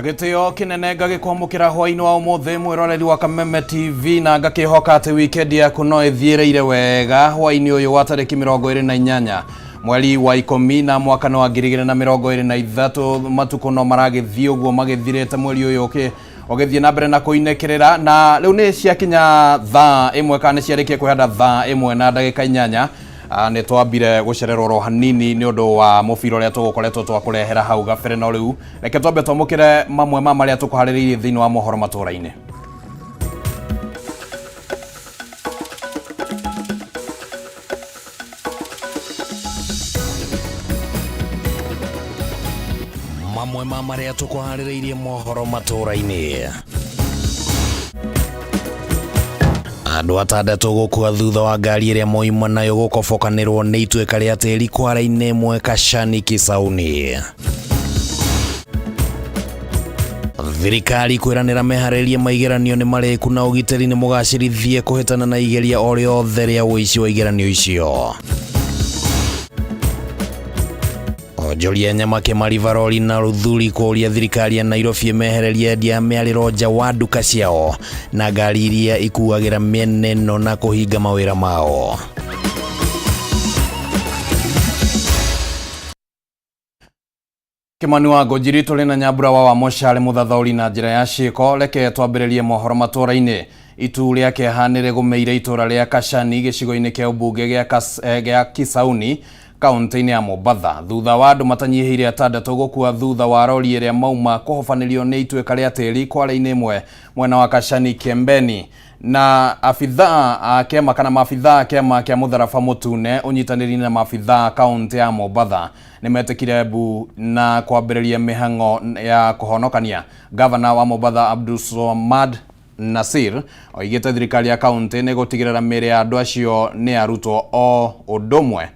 Na gĩtĩo kĩnene ngagĩkwamũkĩra hwainĩ wa ũmũthĩ, mwĩroreri wa Kameme TV, na ngakĩhoka atĩ wikendi yaku no ĩthiĩrĩire wega hwainĩ ũyũ wa tarĩki 28 mweri wa 10 na mwaka nĩ wa 2023. Matukũ no maragĩthiĩ ũguo magĩthirĩte, mweri ũyũ ũgĩthiĩ na mbere na kũinĩkĩrĩra, na rĩu nĩ ciakinya thaa 1 kana nĩ ciarĩkia kwĩhanda thaa 1 na ndagĩka 8. Nĩ twambire gũcererwo oro hanini nĩ ũndũ wa mũbira ũrĩa tũgũkoretwo twakũrehera hau gabere, no rĩu reke twambe twamũkĩre mamwe ma marĩa tũkũharĩrĩirie thĩinĩ wa mohoro matũra-inĩ. Mamwe ma marĩa tũkũharĩrĩirie mohoro matũra-inĩ: andũ 6 gũkua thutha wa ngari ĩrĩa moima nayo gũkobokanĩrwo nĩ ituĩka rĩa tĩri kwara-inĩ ĩmwe Kashani Kisauni. Thirikari kwĩranĩra meharĩrie ma igeranio nĩ marĩku na ũgitĩri nĩ mũgacĩrithie kũhĩtana na igeria o rĩothe rĩa ũici wa igeranio icio. Onjoria nyama Kĩmari Varori na Ruthuri kũũria thirikari ya Nairobi ĩmehererie endia a mĩarĩro nja wa nduka ciao na ngari iria ikuagĩra mĩena ĩno na kũhinga mawĩra mao. Kĩmani wa Ngũnjiri tũrĩ na Nyambura wa Wamũcarĩ mũthathaũri na njĩra ya ciĩko. Reke twambĩrĩrie mohoro matũra-inĩ. Itu rĩa kĩeha nĩ rĩgũmĩire itũra rĩa Kashani gĩcigo-inĩ kĩa ũmbunge gĩa Kisauni kaunti-inĩ ya Mombatha thutha wa andũ matanyihĩire 6 gũkua thutha wa rori ĩrĩa mauma kũhobanĩrio nĩ ituĩka rĩa tĩri kware-inĩ ĩmwe mwena wa Kashani Kiembeni. Na abithaa a kĩama kana maabithaa a kĩama kĩa mũtharaba mũtune ũnyitanĩri na maabithaa a kaunti ya Mombatha nĩ metĩkire mbu na kwambĩrĩria mĩhang'o ya kũhonokania. Gavana wa Mombatha Abdulswamad Nasir oigĩte thirikari ya kaunti nĩ gũtigĩrĩra mĩĩrĩ ya andũ acio nĩ yarutwo o ũndũ ũmwe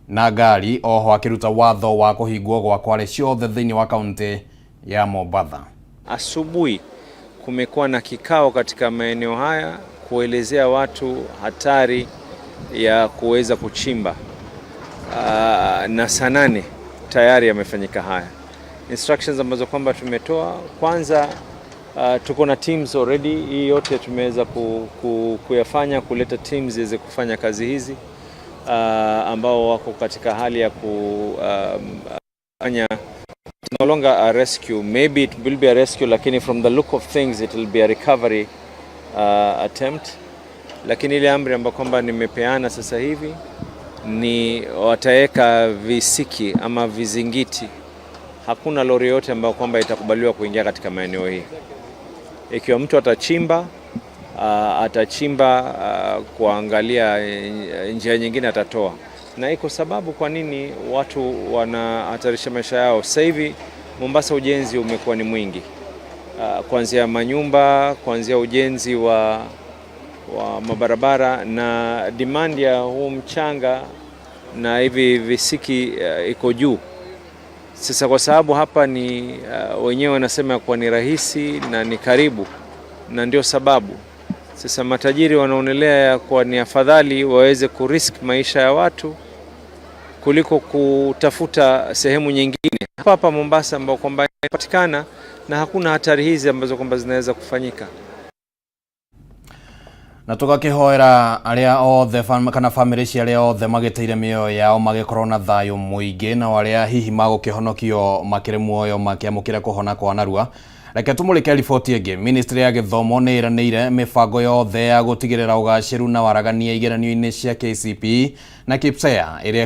na ngari, oho akĩruta watho wa kũhingwo gwa kware ciothe thĩinĩ wa kaunti ya Mombatha. Asubuhi kumekuwa na kikao katika maeneo haya kuelezea watu hatari ya kuweza kuchimba. Na saa 8 tayari yamefanyika haya. Instructions ambazo kwamba tumetoa kwanza, tuko na teams already. Hii yote tumeweza kuyafanya kuleta teams ziweze kufanya kazi hizi, ambao wako katika hali ya kufanya no longer a rescue, maybe it will be a rescue, lakini from the look of things it will be a recovery attempt. Lakini ile amri ambayo kwamba nimepeana sasa hivi ni wataweka visiki ama vizingiti. Hakuna lori yote ambayo kwamba itakubaliwa kuingia katika maeneo hii. Ikiwa mtu atachimba kuangalia njia nyingine atatoa. Na iko sababu kwa nini watu wanahatarisha maisha yao. Sasa hivi Mombasa ujenzi umekuwa ni mwingi. Kuanzia manyumba, kuanzia ujenzi wa mabarabara, na demand ya huu mchanga na hivi visiki iko juu. Sasa kwa sababu hapa ni wenyewe wanasema kuwa ni rahisi na ni karibu, na ndio sababu sasa matajiri wanaonelea ya kuwa ni afadhali waweze kurisk maisha ya watu kuliko kutafuta sehemu nyingine hapa hapa Mombasa ambao kwamba inapatikana na hakuna hatari hizi ambazo kwamba zinaweza kufanyika. Na tũgakĩhoera arĩa othe kana bamĩrĩ cia arĩa othe magĩteire mĩoyo yao magĩkorwo na thayũ mũingĩ, na arĩa hihi magũkĩhonokio makĩrĩ muoyo makĩamũkĩre kũhona kwa narua. Reke tũmũrĩke riboti ĩngĩ. Ministry ya gĩthomo nĩ ĩranĩire mĩbango yothe ya gũtigĩrĩra ũgacĩru na waragania igeranio-inĩ cia KCPE na KPSEA iria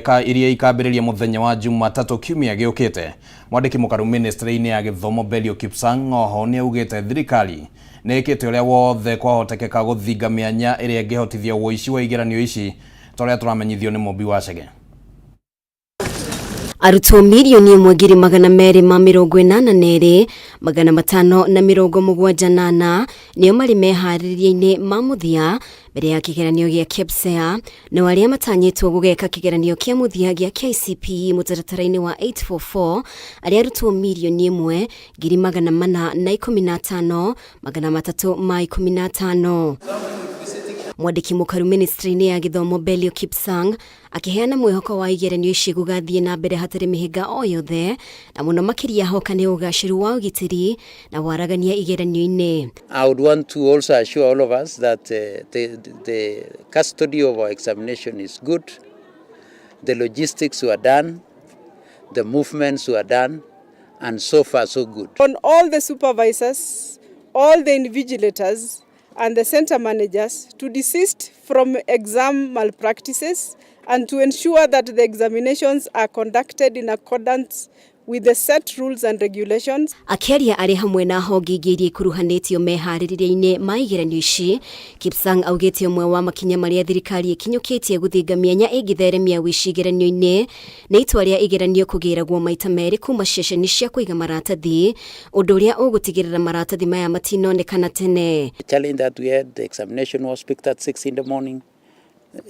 ikambĩrĩria mũthenya wa Jumatatũ kiumia gĩũkĩte. Mwandĩki mũkaru ministry-inĩ ya gĩthomo Belio Kipsang oho nĩ augĩte thirikari nĩ ĩkĩte ũrĩa wothe kwahotekeka gũthinga mĩanya ĩrĩa ĩngĩhotithia ũici wa igeranio ici, ta ũrĩa tũramenyithio nĩ Mũmbi wa Chege. Arutwo 1,282,574 nĩo marĩ meharĩria-inĩ ma mũthia mbere ya kĩgeranio gĩa KPSEA, no arĩa matanyĩtwo gũgeka kĩgeranio kĩa mũthia gĩa KCPE mũtaratara-inĩ wa 844 arĩa arutwo 1,415,315. Mwandĩki mũkaru ministry-inĩ ya gĩthomo Belio Kipsang akĩheana mwĩhoko wa igeranio ici gũgathiĩ na mbere hatarĩ mĩhĩnga o yothe, na mũno makĩria hoka nĩ ũgacĩru wa ũgitĩri na waragania igeranio-inĩ. I would want to also assure all of us that the custody of our examination is good. The logistics were done, the movements were done, and so far so good. On all the supervisors, all the invigilators, and the center managers to desist from exam malpractices and to ensure that the examinations are conducted in accordance with the set rules and regulations. Akĩaria arĩ hamwe na honge ingĩ iria ikuruhanĩtio meharĩrĩria-inĩ ma igeranio ici, Kipsang augĩte ũmwe wa makinya marĩa thirikari ĩkinyũkĩtie gũthinga mĩanya ĩngĩtheremia ũici igeranio-inĩ nĩ itua rĩa igeranio kũgĩragwo maita merĩ kuma ceceni cia kũiga maratathi, ũndũ ũrĩa ũgũtigĩrĩra maratathi maya matinonekana tene. The challenge that we had, the examination was picked at 6 in the morning.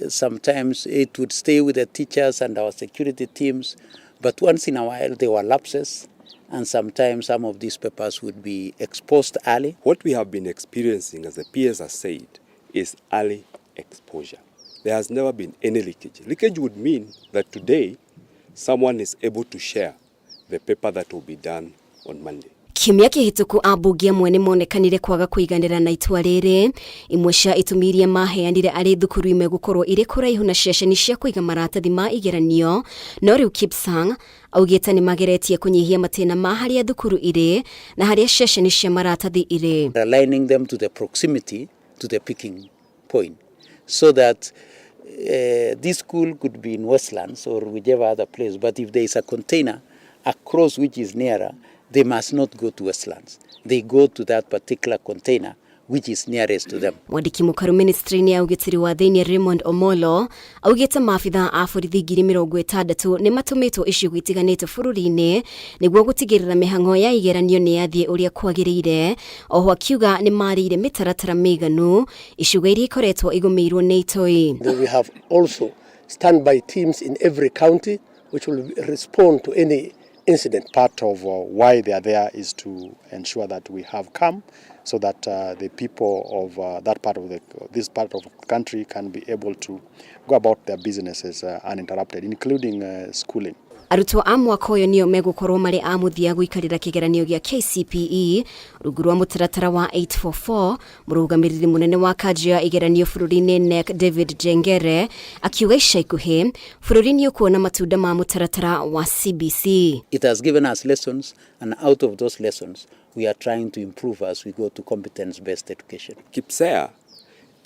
Sometimes it would stay with the teachers and our security teams, but once in a while there were lapses, and sometimes some of these papers would be exposed early. What we have been experiencing, as the PS has said, is early exposure. There has never been any leakage. Leakage would mean that today someone is able to share the paper that will be done on Monday. Kiumia kĩhĩtũku ambunge amwe nĩ monekanire kwaga kũiganĩra na itua rĩrĩ. Imwe cia itũmi iria maheanire arĩ thukuru imwe gũkorwo irĩ kũraihu na ceceni cia kũiga maratathi ma igeranio, no rĩu Kipsang augĩte nĩ mageretie kũnyihia matĩna ma harĩa thukuru irĩ na harĩa ceceni cia maratathi irĩ. Aligning them to the proximity to the picking point so that this school could be in Westlands or whichever other place, but if there is a container across which is nearer, they must not go to Westlands. They go to that particular container which is nearest to them. Mwandĩki mũkaru ministry-inĩ ya ũgitĩri wa thĩinĩ Raymond Omolo augĩte maabitha a borithi 60,000 nĩ matũmĩtwo icigo itiganĩte bũrũri-inĩ nĩguo gũtigĩrĩra mĩhang'o ya igeranio nĩ yathiĩ ũrĩa kwagĩrĩire. Oho akiuga nĩ marĩire mĩtaratara mĩiganu icigo iria ikoretwo igũmĩirwo nĩ itoi. We have also standby teams in every county which will respond to any incident. Part of why they are there is to ensure that we have calm so that the people of that part of this part of the country can be able to go about their businesses uninterrupted, including schooling. Arutwo a mwaka ũyũ nĩo megũkorwo marĩ a mũthia gũikarĩra kĩgeranio gĩa KCPE rungu rwa mũtaratara wa 844. Mũrũgamĩrĩri mũnene wa kanjũ ya igeranio bũrũri-inĩ KNEC David Jengere akiuga ica ikuhĩ bũrũri nĩ ũkuona matunda ma mũtaratara wa CBC. It has given us lessons, and out of those lessons, we are trying to improve as we go to competence-based education. KPSEA,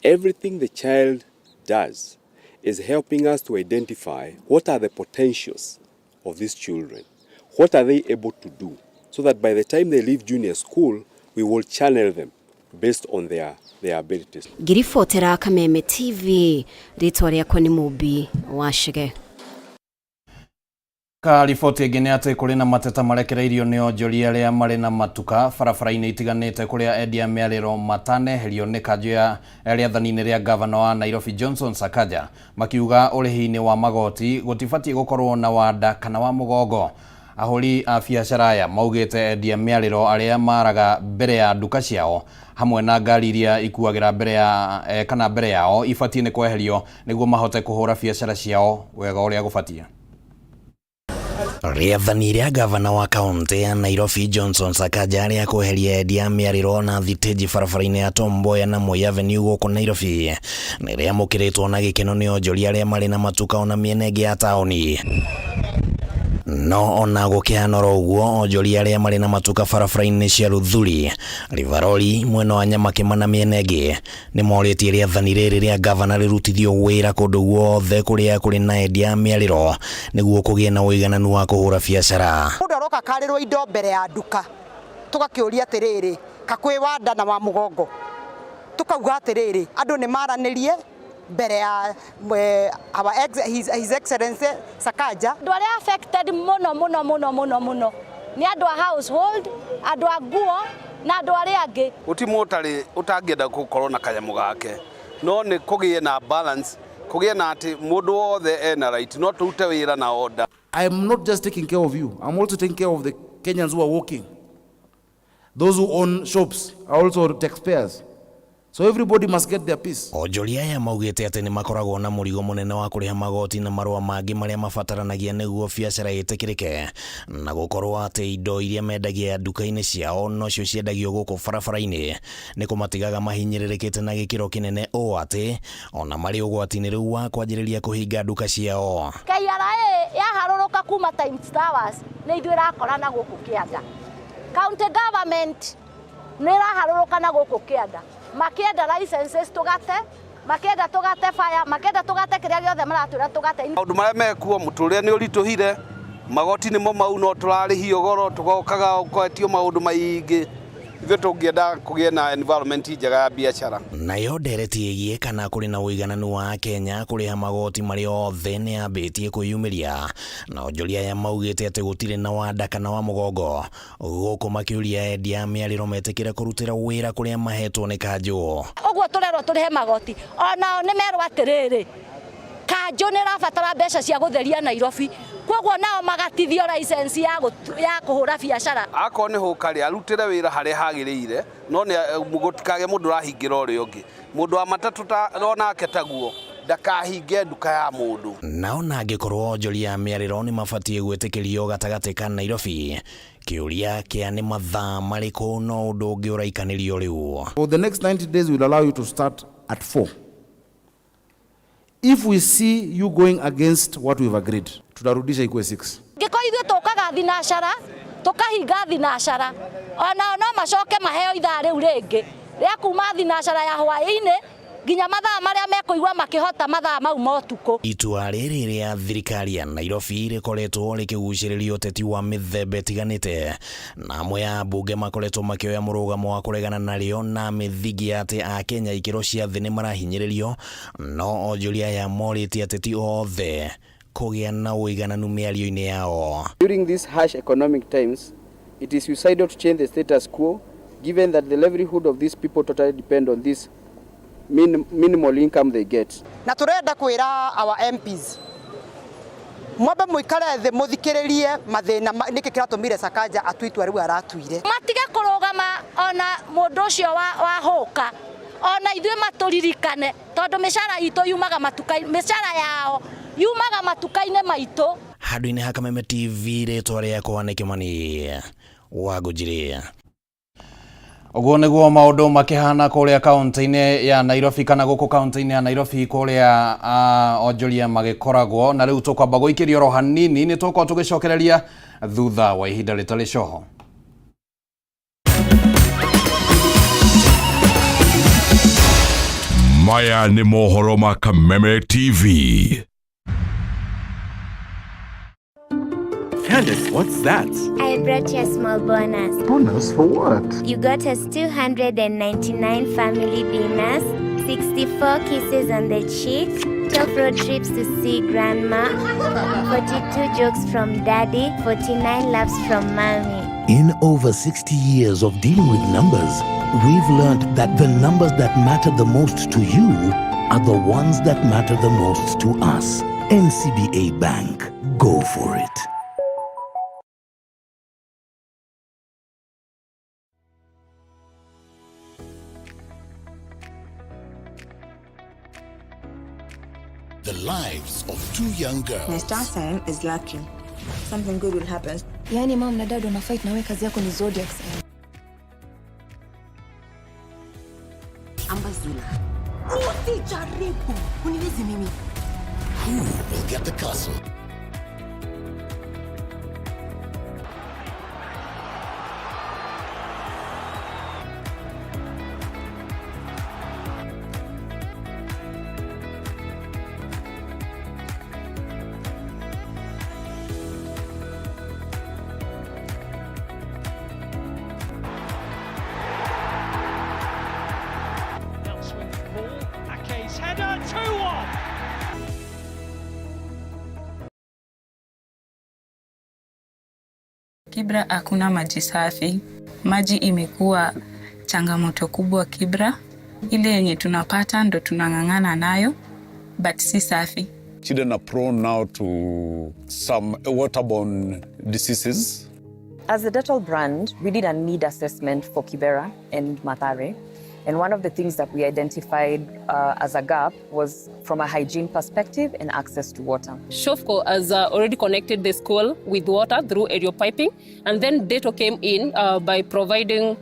everything the child does is helping us to identify what are the potentials of these children. What are they able to do? So that by the time they leave junior school, we will channel them based on their abilities. Ngiribotera Kameme TV, rĩtwa rĩakwa nĩ Mũmbi wa Chege. Ka riboti ĩngĩ nĩ atĩ kũrĩ na mateta marekereirio nĩ onjoria arĩa marĩ na matuka barabara-inĩ itiganĩte kũrĩa endia mĩarĩro mataneherio nĩ kanjũ ya rĩathani-inĩ rĩa gavana wa Nairobi Johnson Sakaja, makiuga ũrĩhi-inĩ wa magoti gũtibatiĩ gũkorwo na wanda kana wa mũgongo. Ahũri a biacara aya maugĩte endia mĩarĩro arĩa maraga mbere ya nduka ciao hamwe na ngari iria ikuagĩra mbere ya kana mbere yao ibatiĩ nĩ kweherio nĩguo mahote kũhũra biacara ciao wega ũrĩa gũbatiĩ. Rĩathani rĩa gavana wa kaunti ya Nairobi Johnson Sakaja rĩa kweheria endia mĩarĩro na thitĩnji barabara-inĩ ya Tom Mboya na Moi Avenue gũkũ Nairobi nĩ rĩamũkĩrĩtwo na gĩkeno nĩ onjoria arĩa marĩ na matuka ona mĩena ĩngĩ ya taũni. No ona gũkĩhana oro ũguo, onjoria arĩa marĩ na matuka barabara-inĩ cia Luthuli, Rivaroli, mwena wa Nyamakima na mĩena ĩngĩ nĩ morĩtie rĩathani rĩrĩ rĩa gavana rĩrutithio wĩra kũndũ guothe kũrĩa kũrĩ na endia a mĩarĩro nĩguo kũgĩe na ũigananu wa kũhũra biacara. Mũndũ aroka karĩrwo indo mbere ya nduka, tũgakĩũria atĩrĩrĩ, kakwĩ wanda na wa mũgongo, tũkauga atĩrĩrĩ, andũ nĩ maranĩrie mbere ya our his Excellency Sakaja. Andũ arĩa affected mũno mũno mũno mũno mũno nĩ andũ a household, andũ a nguo na andũ arĩa angĩ. Gũtirĩ mũtarĩ ũtangĩenda gũkorwo na kanyamũ gake, no nĩ kũgĩe na balance, kũgĩe na atĩ mũndũ wothe ena right, no tũrute wĩra na order. I am not just taking care of you, I'm also taking care of the Kenyans who are working. Those who own shops are also taxpayers. So everybody must get their piece. Onjoria aya maugĩte atĩ nĩ makoragwo na mũrigo mũnene wa kũrĩha magoti na marũa mangĩ marĩa mabataranagia nĩguo biacara ĩtĩkĩrĩke, na gũkorwo atĩ indo iria mendagia nduka-inĩ ciao nocio ciendagio gũkũ barabara-inĩ nĩ kũmatigaga mahinyĩrĩrĩkĩte na gĩkĩro kĩnene ũũ atĩ ona marĩ ũgwati-inĩ rĩu wa kwanjĩrĩria kũhinga nduka ciao. KRA yaharũrũka kuma Times Towers nĩ ithuĩ ĩrakora na gũkũ kĩanda. County government nĩ ĩraharũrũka na gũkũ kĩanda. Makienda licenses tugate, makienda tugate fire, makienda tugate kiria giothe maratwira tugate. Maundu maria mekuo muturire ni urituhire, magoti nimo mau no turarihio goro, tugokaga kwetio maundu maingi. Ithuĩ tũngĩenda kũgĩe na environment njega ya biacara. Nayo ndereti ĩgiĩ kana kũrĩ na ũigananu wa Kenya kũrĩha magoti marĩ othe nĩ yambĩtie kwĩyumĩria, na onjoria aya maugĩte atĩ gũtirĩ na wanda kana wa mũgongo, gũkũ makĩũria endia a mĩarĩro metĩkĩre kũrutĩra wĩra kũrĩa mahetwo nĩ kanjũ. Ũguo tũrerwo tũrĩhe magoti, onao nĩ merwo atĩrĩrĩ, kanjũ nĩ ĩrabatara mbeca cia gũtheria Nairobi, koguo nao magatithio license ya kũhũra biacara. Akorwo nĩ hũka rĩ, arutĩre wĩra harĩa hagĩrĩire, no nĩ gũtikage mũndũ ũrahingĩra ũrĩa ũngĩ. Mũndũ wa matatũ ta onake taguo ndakahinge nduka ya mũndũ. Nao nangĩkorwo onjoria a mĩarĩro nĩ mabatiĩ gwĩtĩkĩrio gatagatĩ ka Nairobi, kĩũria kĩa nĩ mathaa marĩkũ no ũndũ ũngĩ ũraikanĩrio rĩu. For the next 90 days we'll allow you to start at 4. If we see you going against what we've agreed, tutarudisha ikuwe 6. Ngĩkorwo ithuĩ tũkaga thinacara, tũkahinga thinacara, onao no macoke maheo ithaa rĩu rĩngĩ rĩa kuma thinacara ya hwaĩ-inĩ nginya mathaa marĩa mekũigua makĩhota mathaa mau ma ũtukũ. Itua rĩrĩ rĩa thirikari ya Nairobi rĩkoretwo rĩkĩgucĩrĩria ũteti wa mĩthemba ĩtiganĩte, na amwe a ambunge makoretwo makĩoya mũrũgamo wa kũregana narĩo na mĩthingi ya atĩ Akenya ikĩro cia thĩ nĩ marahinyĩrĩrio, no onjoria aya morĩtie ateti othe kũgĩa na ũigananu mĩario-inĩ yao. During these harsh economic times, it is suicidal to change the status quo, given that the livelihood of these people totally depend on this minimal income they get. Na turenda kwira our MPs mwambe muikare thi muthikiririe mathina niki kiratumire Sakaja atuitwa riu aratuire. Matige kurugama ona mundu ucio wa huka, ona ithuĩ maturirikane, tondu mĩcara itũ yumaga matuka-inĩ, mĩcara yao yumaga matuka-inĩ maitũ. Handũ-inĩ ha Kameme TV, rĩtwa rĩakwa nĩ Kĩmani wa Ngũnjiri. Ũguo nĩguo maũndũ makĩhana kũrĩa kaunti-inĩ ya Nairobi kana gũkũ kaunti-inĩ ya Nairobi kũrĩa onjoria magĩkoragwo. Na rĩu tũkwamba gũikĩrio oro hanini, nĩ tũgũkorwo tũgĩcokereria thutha wa ihinda rĩtarĩ coho. Maya nĩ mohoro ma Kameme TV. Candice, what's that? I brought you a small bonus. Bonus for what? You got us 299 family dinners, 64 kisses on the cheek, 12 road trips to see grandma, 42 jokes from daddy, 49 laughs from mommy. In over 60 years of dealing with numbers, we've learned that the numbers that matter the most to you are the ones that matter the most to us. NCBA Bank. Go for it. The lives of two young girls. My star sign is lucky. Something good will happen. Yani mom na dad wana fight na wewe kazi yako ni zodiac sign. Ambazula. Usijaribu uniwezi mimi. Who will get the castle? Header, 2-1. Kibra hakuna maji safi. Maji imekuwa changamoto kubwa Kibra. Ile yenye tunapata ndo tunang'ang'ana nayo, but si safi. Children are prone now to some waterborne diseases. As a Dettol brand, we did a need assessment for Kibera and Mathare. And one of the things that we identified as a gap was from a hygiene perspective and access to water. Shofco has already connected the school with water through aerial piping, and then Deto came in by providing,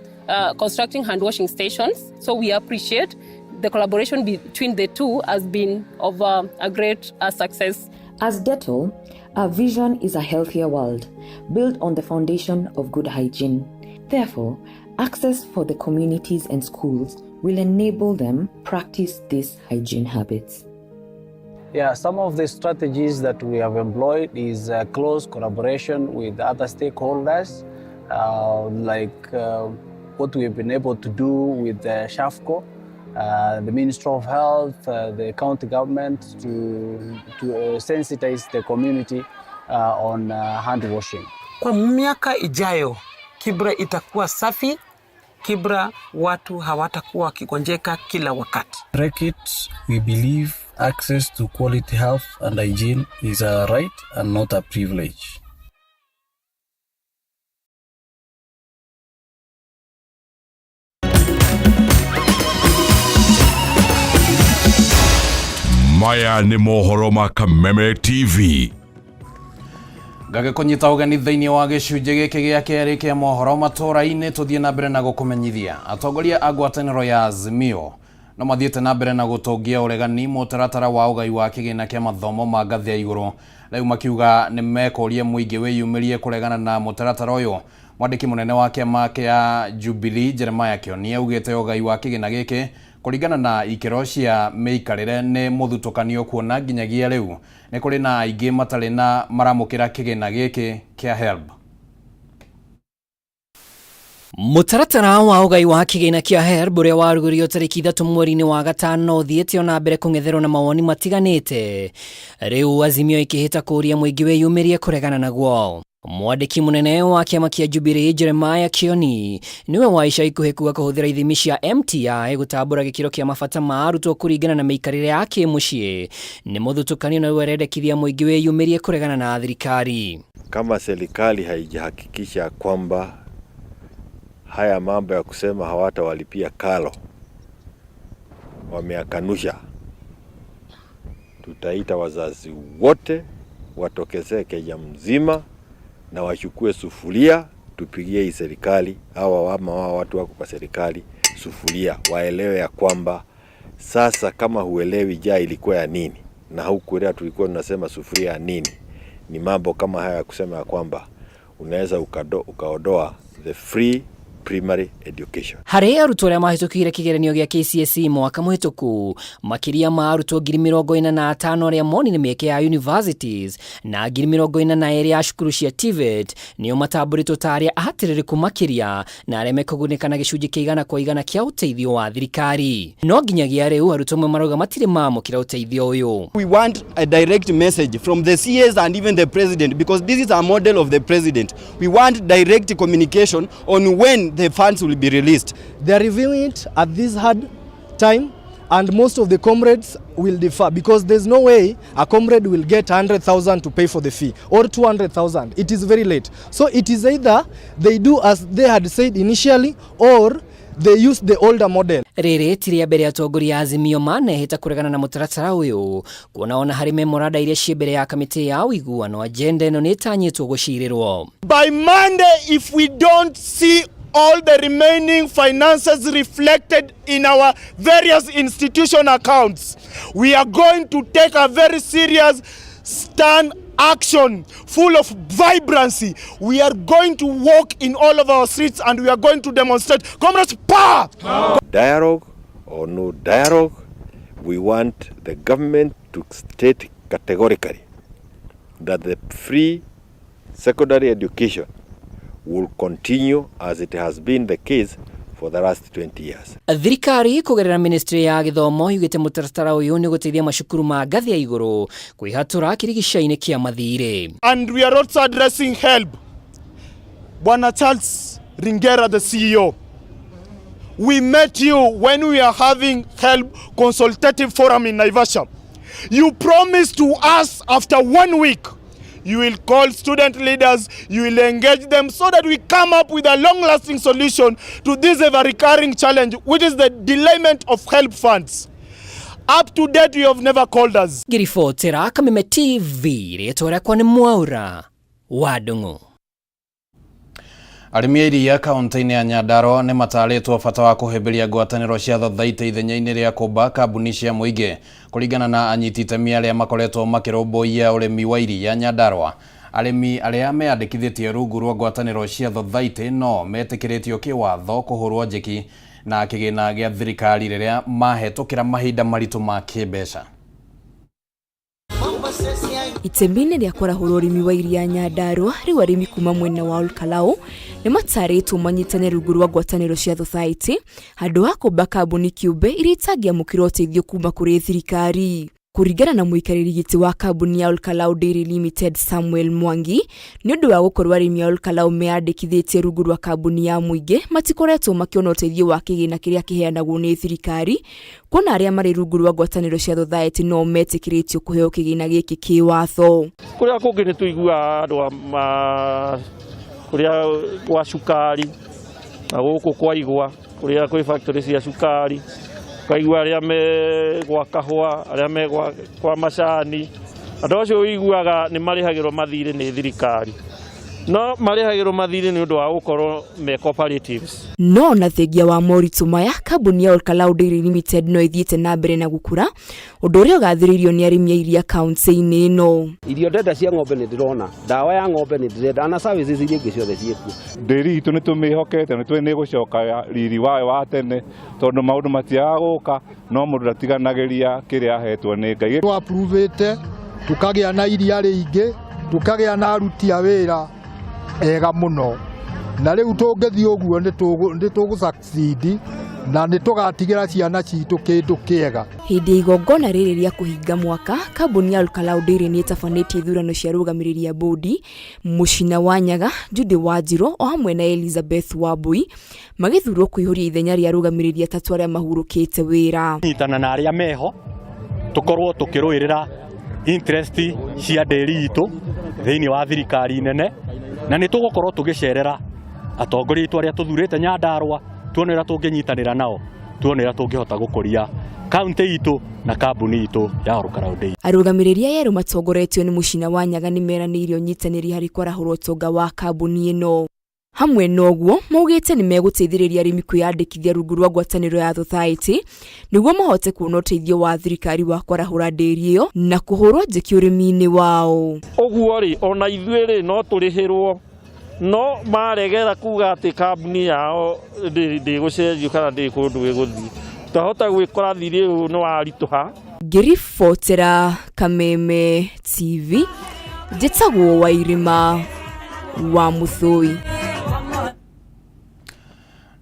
constructing hand washing stations. So we appreciate the collaboration between the two has been of a great success. As Dettol, our vision is a healthier world built on the foundation of good hygiene. Therefore, access for the communities and schools will enable them practice these hygiene habits. Yeah, some of the strategies that we have employed is close collaboration with other stakeholders, like what we have been able to do with SHAFCO, the Ministry of Health, the county government to sensitize the community on hand washing. Kwa miaka ijayo Kibra itakuwa safi. Kibra watu hawatakuwa wakigonjeka kila wakati. Reckitt, we believe access to quality health and hygiene is a right and not a privilege. Maya nĩ mohoro ma Kameme TV. Ngagĩkũnyita ũgeni thĩinĩ wa gĩcunjĩ gĩkĩ gĩa kerĩ kĩa mohoro matũra-inĩ tũthiĩ na mbere na gũkũmenyithia atongoria a ngwatanĩro ya Azimio no mathiĩte na mbere na gũtũngia ũregani mũtaratara wa ũgai wa kĩgĩna kĩa mathomo ma ngathĩ ya igũrũ rĩu makiuga nĩ mekũria mũingĩ wĩyumĩrie kũregana na mũtaratara ũyũ. Mwandĩki mũnene wa kĩama kĩa Jubilee Jeremiah Kĩoni augĩte ũgai wa kĩgĩna gĩkĩ kũringana na ikĩro cia mĩikarĩre nĩ mũthutũkanio kuona nginyagia rĩu nĩ kũrĩ na aingĩ matarĩ na maramũkĩra kĩgĩna gĩkĩ kĩa HELB. Mũtaratara wa ũgai wa kĩgĩna kĩa HELB ũrĩa warugũririo tarĩki 3 mweri-inĩ wa gatano ũthiĩte ona mbere kũng'etherwo na mawoni matiganĩte. Rĩu Azimio ĩkĩhĩta kũũria mũingĩ wĩyumĩrie kũregana naguo. Mwandĩki mũnene wa kĩama kĩa Jubilee Jeremiah Kioni nĩwe wa ica ikuhĩ kuga kũhũthĩra ithimi cia MTI gũtambũra gĩkĩro kĩa mabata ma arutwo kũringana na mĩikarĩre ya kĩmũciĩ nĩ mũthutũkanio na rĩu arendekithia mũingĩ wĩyumĩrie kũregana na thirikari. Kama serikali haijahakikisha kwamba haya mambo ya kusema hawatawalipia karo wameakanusha, tutaita wazazi wote watokezee Kenya mzima na wachukue sufuria, tupigie hii serikali, hawa ama wao watu wako kwa serikali sufuria, waelewe ya kwamba sasa kama huelewi jaa ilikuwa ya nini na hukuelewa tulikuwa tunasema sufuria ya nini, ni mambo kama haya ya kusema ya kwamba unaweza ukaodoa the free primary education. Harĩ arutwo arĩa mahĩtũkĩire kĩgeranio gĩa KCSE mwaka mũhĩtũku makĩria ma arutwo 45,000 arĩa monire mĩeke ya universities na 42,000 ya cukuru cia TVET nĩo matambũrĩtwo ta arĩa ahatĩrĩrĩku makĩria na arĩa mekũgunĩka na gĩcunjĩ kĩa 100% kĩa ũteithio wa thirikari. No nginyagia rĩu arutwo amwe marauga matirĩ maamũkĩra ũteithio ũyũ. We want a direct message from the CS and even the president, because this is a model of the president. We want direct communication on when the funds will be released. They are reviewing it at this hard time, and most of the comrades will defer because there's no way a comrade will get 100,000 to pay for the fee or 200,000. It is very late. So it is either they do as they had said initially or they use the older model. Rĩrĩ ti rĩa mbere atongoria a Azimio manehĩta kũregana na mũtaratara ũyũ kuona ona harĩ memoranda iria ciĩ mbere ya kamĩtĩ ya ũiguano agenda ĩno nĩ ĩtanyĩtwo gũcirĩrwo. By Monday, if we don't see all the remaining finances reflected in our various institution accounts, we are going to take a very serious stand action full of vibrancy. We are going to walk in all of our streets and we are going to demonstrate. Comrades, power! Dialogue or no dialogue, we want the government to state categorically that the free secondary education will continue as it has been the case for the last 20 years. Thirikari kũgerera ministry ya gĩthomo yugĩte mũtaratara ũyũ nĩ ũgũteithia macukuru ma ngathĩ ya igũrũ kwĩhatũra kĩrigica-inĩ kĩa mathirĩ. And we are also addressing HELB. Bwana Charles Ringera, the CEO. We met you when we are having HELB consultative forum in Naivasha. You promised to us after 1 week you will call student leaders, you will engage them so that we come up with a long-lasting solution to this ever-recurring challenge, which is the delayment of HELB funds. Up to date, you have never called us. Ngĩribotera Kameme TV, rĩtwa rĩakwa nĩ Mwaura wa Ndung'u. Arĩmi a iria kaunti-inĩ ya Nyandarua nĩ matarĩtwo bata wa kũhĩmbĩria ngwatanĩro cia thothaitĩ ithenya-inĩ rĩa kũmba kambuni cia mũingĩ. Kũringana na anyiti itemi arĩa makoretwo makĩrũmbũiya ũrĩmi wa iria Nyandarua, arĩmi arĩa meyandĩkithĩtie rungu rwa ngwatanĩro cia thothaitĩ no metĩkĩrĩtio kĩwatho kũhũrwo njeki na kĩgĩna gĩa thirikari rĩrĩa mahetũkĩra mahinda maritũ ma kĩmbeca. Itemi-inĩ rĩa kwarahũra ũrĩmi wa iria Nyandarua, rĩu arĩmi kuma mwena wa Olkalau nĩ matarĩtwo manyitane rungu rwa ngwatanĩro cia thothaitĩ handũ ha kũmba kambuni kĩũmbe iria itangĩamũkĩra ũteithio kuma kũrĩ thirikari. Kũringana na mũikarĩri gĩtĩ wa kambuni ya Olkalau Dairy Limited Samuel Mwangi, nĩ ũndũ wa gũkorwo arĩmi a Olkalau meyandĩkithĩtie rungu rwa kambuni ya mũingĩ matikoretwo makĩona ũteithio wa kĩgĩna kĩrĩa kĩheanagwo nĩ thirikari, kuona arĩa marĩ rungu rwa ngwatanĩro cia thothaitĩ no metĩkĩrĩtio kũheo kĩgĩna gĩkĩ kĩwatho. Kũrĩa kũngĩ nĩ tũiguaga andũ a kũrĩa gwa cukari na gũkũ kwa igwa, kũrĩa kwĩ factory cia cukari, ũkaigua arĩa me gwa kahũa, arĩa me kwa macani, andũ acio ũiguaga nĩ marĩhagĩrwo mathirĩ nĩ thirikari, no marĩhagĩrwo mathirĩ nĩ ũndũ wa gũkorwo me cooperatives. No ona thengia wa moritũ maya, kambuni ya Olkalau Dairy Limited no ĩthiĩte na mbere na gũkũra, ũndũ ũrĩa ũgathĩrĩirio nĩ arĩmi a iria kaunti-inĩ ĩno. Irio ndenda cia ng'ombe nĩ ndĩrona, ndawa ya ng'ombe nĩ ndĩrenda, na services iria ingĩ ciothe ciĩkuo. Ndĩri itũ nĩ tũmĩhokete, nĩ tũĩ nĩ ĩgũcoka riri wayo wa tene, tondũ maũndũ matiagaga gũka, no mũndũ ndatiganagĩria kĩrĩa ahetwo nĩ Ngai. Twapruvĩte tũkagĩa na iria rĩingĩ, tũkagĩa na aruti a wĩra ega mũno, na rĩu tũngĩthiĩ ũguo nĩ tũgũ succeed na nĩ tũgatigĩra ciana citũ kĩndũ kĩega. Hĩndĩ ya igongona rĩrĩ rĩa kũhinga mwaka, kambuni ya Olkalau Dairy nĩ ĩtabanĩtie ithurano cia arũgamĩrĩri a bodi, Mũcina wa Nyaga, Judy Wanjiru o hamwe na Elizabeth Wambui magĩthurwo kũihũria ithenya rĩa arũgamĩrĩri atatũ arĩa mahurũkĩte wĩra. Nyitana na arĩa meho tũkorwo tũkĩrũĩrĩra interest cia ndĩri itũ thĩinĩ wa thirikari nene, na nĩ tũgũkorwo tũgĩcerera atongoria aitũ arĩa tũthurĩte Nyandarua, tuone ũrĩa tũngĩnyitanĩra nao, tuone ũrĩa tũngĩhota gũkũria kaunti itũ na kambuni itũ ya Olkalau Dairy. Arũgamĩrĩri aya erũ matongoretio nĩ Mũcina wa Nyaga nĩ meranĩire ũnyitanĩri harĩ kwarahũra ũtonga wa kambuni ĩno. Hamwe na ũguo, maugĩte nĩ megũteithĩrĩria arĩmi kwĩyandĩkithia rungu rwa ngwatanĩro ya thothaitĩ nĩguo mahote kuona ũteithio wa thirikari wa kwarahũra ndĩri ĩyo na kũhũrwo njeki ũrĩmi-inĩ wao. Ũguo rĩ, ona ithuĩ rĩ no tũrĩhĩrwo, no maregera kuga atĩ kambuni yao ndĩgũcenjio kana ndĩ kũndũ ĩgũthiĩ, twahota gwĩkora thirĩ ũyũ nĩ waritũha. Ngĩribotera Kameme TV, njĩtagwo Wairima wa Mũthũi.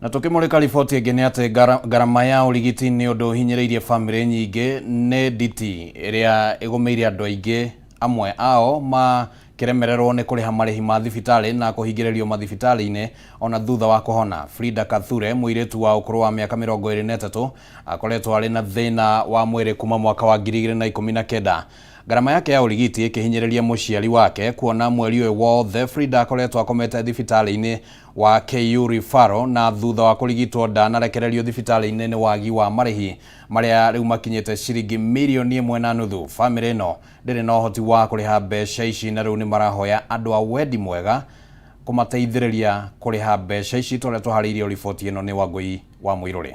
Na tukimurika riboti ĩngĩ nĩ atĩ ngarama ya ũrigiti nĩ ũndũ ũhinyĩrĩirie bamĩrĩ nyingĩ nĩ nditi ĩrĩa ĩgũmĩire andũ aingĩ, amwe ao makĩremererwo nĩ kũrĩha marĩhi ma thibitarĩ na kũhingĩrĩrio mathibitarĩ-inĩ ona thutha wa kũhona. Frida Kathure, mũirĩtu wa ũkũrũ wa mĩaka 23, akoretwo arĩ na thĩna wa mwĩrĩ kuma mwaka wa 2019. Ngarama yake ya ũrigiti ĩkĩhinyĩrĩria mũciari wake kuona mweri ũyũ wothe Frida akoretwo akomete thibitarĩ-inĩ wa KU Referral na thutha wa kũrigitwo ndanarekererio thibitarĩ-inĩ nĩ wagi wa marĩhi marĩa rĩu makinyĩte ciringi mirioni 1.5. Bamĩrĩ ĩno ndĩrĩ na ũhoti wa kũrĩha mbeca ici na rĩu nĩ marahoya andũ a wendi mwega kũmateithĩrĩria kũrĩha mbeca ici. Tũrĩa tũharĩirie riboti ĩno nĩ Wangũi wa Mũirũrĩ.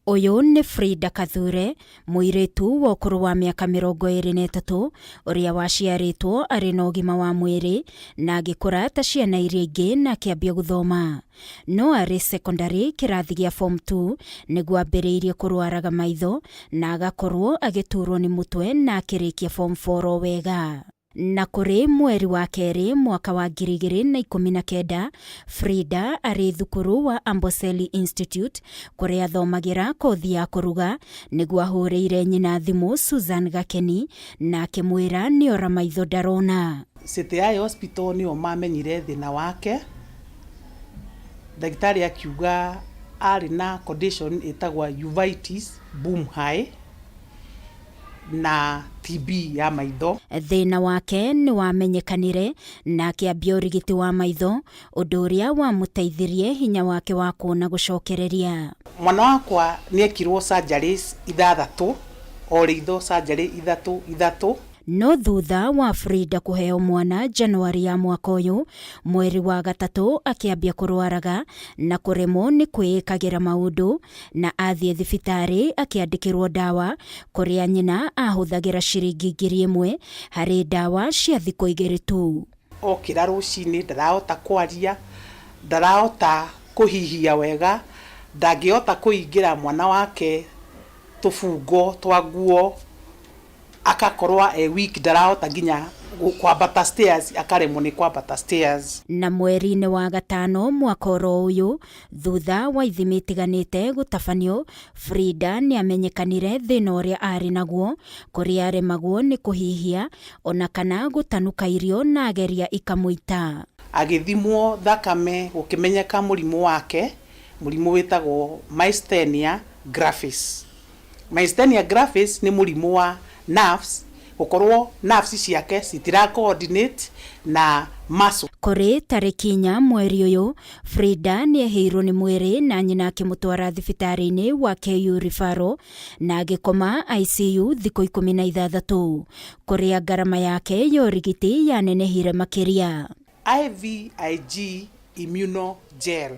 Ũyũ nĩ Frida Kathure, mũirĩtu wa ũkũrũ wa mĩaka 23, ũrĩa waciarĩtwo arĩ na ũgima wa mwĩrĩ na agĩkũra ta ciana iria ingĩ na akĩambia gũthoma. No arĩ secondary kĩrathi gĩa form 2 nĩguo ambĩrĩirie kũrwaraga maitho na agakorwo agĩturwo nĩ mũtwe na akĩrĩkia form 4 o wega. Na kũrĩ mweri wa kerĩ mwaka wa 2019, Frida arĩ thukuru wa Amboseli Institute kũrĩa athomagĩra kothi ya kũruga nĩguo ahũrĩire nyina thimũ Susan Gakeni na akĩmwĩra nĩora maitho ndarona. City Eye Hospital nĩo mamenyire thĩna wake, ndagĩtarĩ akiuga arĩ na condition ĩtagwo uveitis boom high. Na TB ya maitho. Thĩna wake nĩ wamenyekanire na akĩambia ũrigiti wa maitho, ũndũ ũrĩa wamũteithirie hinya wake wa kuona gũcokereria. Mwana wakwa nĩ ekirwo surgeries ithathatũ, o rĩitho surgery ithatũ ithatũ. No thutha wa Frida kũheo mwana Januari ya mwaka ũyũ, mweri wa gatatũ akĩambia kũrwaraga na kũremwo nĩ kwĩĩkagĩra maũndũ, na athiĩ thibitarĩ akĩandĩkĩrwo ndawa kũrĩa nyina ahũthagĩra ciringi 1000 harĩ ndawa cia thikũ 2 tu. Okĩra rũcinĩ ndarahota kwaria, ndarahota kũhihia wega, ndangĩhota kũingĩra mwana wake tũbungo twa nguo, akakorwo e weak, ndarahota nginya kwambata stairs, akaremwo nĩ kwambata stairs. Na mweri-inĩ wa gatano mwaka oro ũyũ, thutha wa ithimi itiganĩte gũtabanio, Frida nĩ amenyekanire thĩna ũrĩa arĩ naguo, kũrĩa aremagwo nĩ kũhihia ona kana gũtanuka irio na ageria ikamũita. Agĩthimwo thakame gũkĩmenyeka mũrimũ wake, mũrimũ wĩtagwo myasthenia gravis. Myasthenia gravis nĩ mũrimũ wa nerves, gũkorwo nerves ciake citira coordinate na muscle. Kũrĩ tarĩki 4 mweri ũyũ, Frida nĩ ehĩirwo nĩ mwĩrĩ na nyina akĩmũtwara thibitarĩ-inĩ wa KU Referral na agĩkoma ICU thikũ 16, kũrĩa ngarama yake ya ũrigiti yanenehire makĩria. IVIG immunogel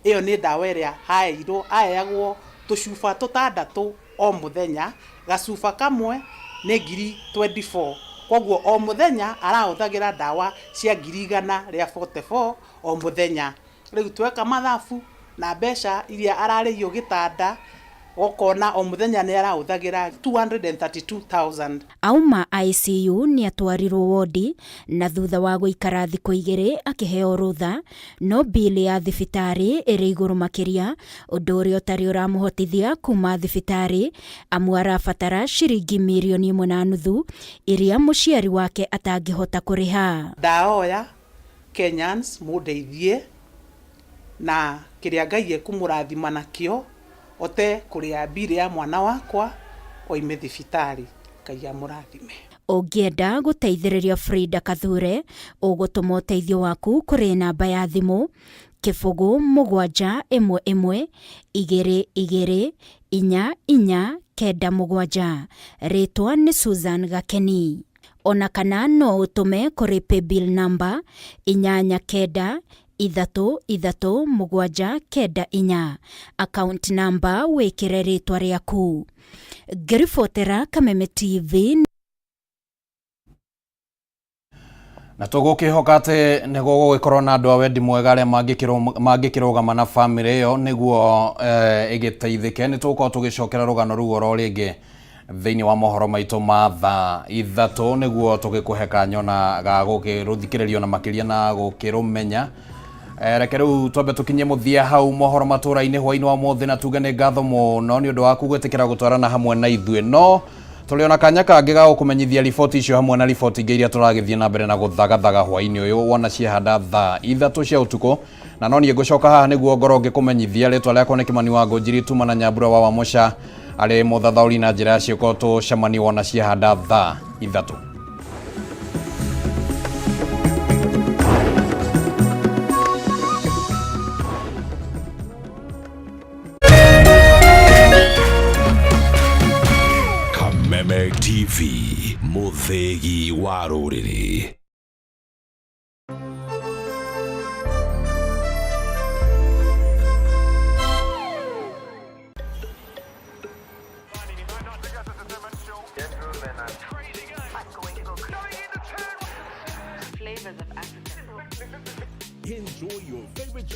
ĩyo nĩ ndawa ĩrĩa haeirwo, aheagwo tũcuba tũtandatũ o mũthenya, gacuba kamwe nĩ ngiri 24, koguo o mũthenya arahũthagĩra ndawa cia ngiri igana rĩa 44 o mũthenya. Rĩu tweka mathabu na mbeca iria ararĩhio gĩtanda, ũkona o mũthenya nĩ arahũthagĩra 232,000. Auma ICU nĩ atwarirwo wodi na thutha wa gũikara thikũ 2 akĩheo rũtha, no bili ya thibitarĩ ĩrĩ igũrũ makĩria, ũndũ ũrĩa ũtarĩ ũramũhotithia kuma thibitarĩ, amu arabatara ciringi mirioni 1.5 iria mũciari wake atangĩhota kũrĩha. Ndaoya Kenyans mũndeithie na kĩrĩa Ngai ekũmũrathima nakĩo, ote kũrĩa mbirĩ ya mwana wakwa oime thibitarĩ. Ngai amũrathime. Ũngĩenda gũteithĩrĩria Frida Kathure, ũgũtũma ũteithio waku kũrĩ namba ya thimũ 0 7 1 1 2 2 4 4 9 7. Rĩtwa nĩ Susan Gakeni. Ona kana no ũtũme kũrĩ paybill number 8 9 3 3 7 9 4. Account number wĩkĩre rĩtwa rĩaku. Ngĩribotera Kameme TV. Na tũgũkĩhoka atĩ nĩ gũgũgĩkorwo na andũ a wendi mwega arĩa mangĩkĩrũgama na bamĩrĩ ĩyo nĩguo ĩgĩteithĩke. Nĩ tũgũkorwo tũgĩcokera rũgano rũu oro rĩngĩ thĩinĩ wa mohoro maitũ ma thaa 3 nĩguo tũgĩkũhe kanyona ga gũkĩrũthikĩrĩrio na makĩria na gũkĩrũmenya. Reke rĩu twambe tũkinye mũthia hau mohoro matũra-inĩ hwaĩ-inĩ wa ũmũthĩ, na tuge nĩ ngatho mũno nĩ ũndũ waku gwĩtĩkĩra gũtwarana hamwe na ithuĩ. No tũrĩ ona kanya kangĩ ga gũkũmenyithia riboti icio hamwe na riboti ingĩ iria tũragĩthiĩ na mbere na gũthagathaga hwaĩ-inĩ ũyũ wona ciehanda thaa 3 cia ũtukũ. Na no niĩ ngũcoka haha nĩguo ngorwo ngĩkũmenyithia rĩtwa rĩakwa nĩ Kĩmani wa Ngũnjiri, tuma na Nyambura wa Wamũca arĩ mũthathaũri na njĩra ya ciĩko. Tũcemanie wona ciehanda thaa 3. Kameme TV, mũthĩgi wa rũrĩrĩ. Enjoy your favorite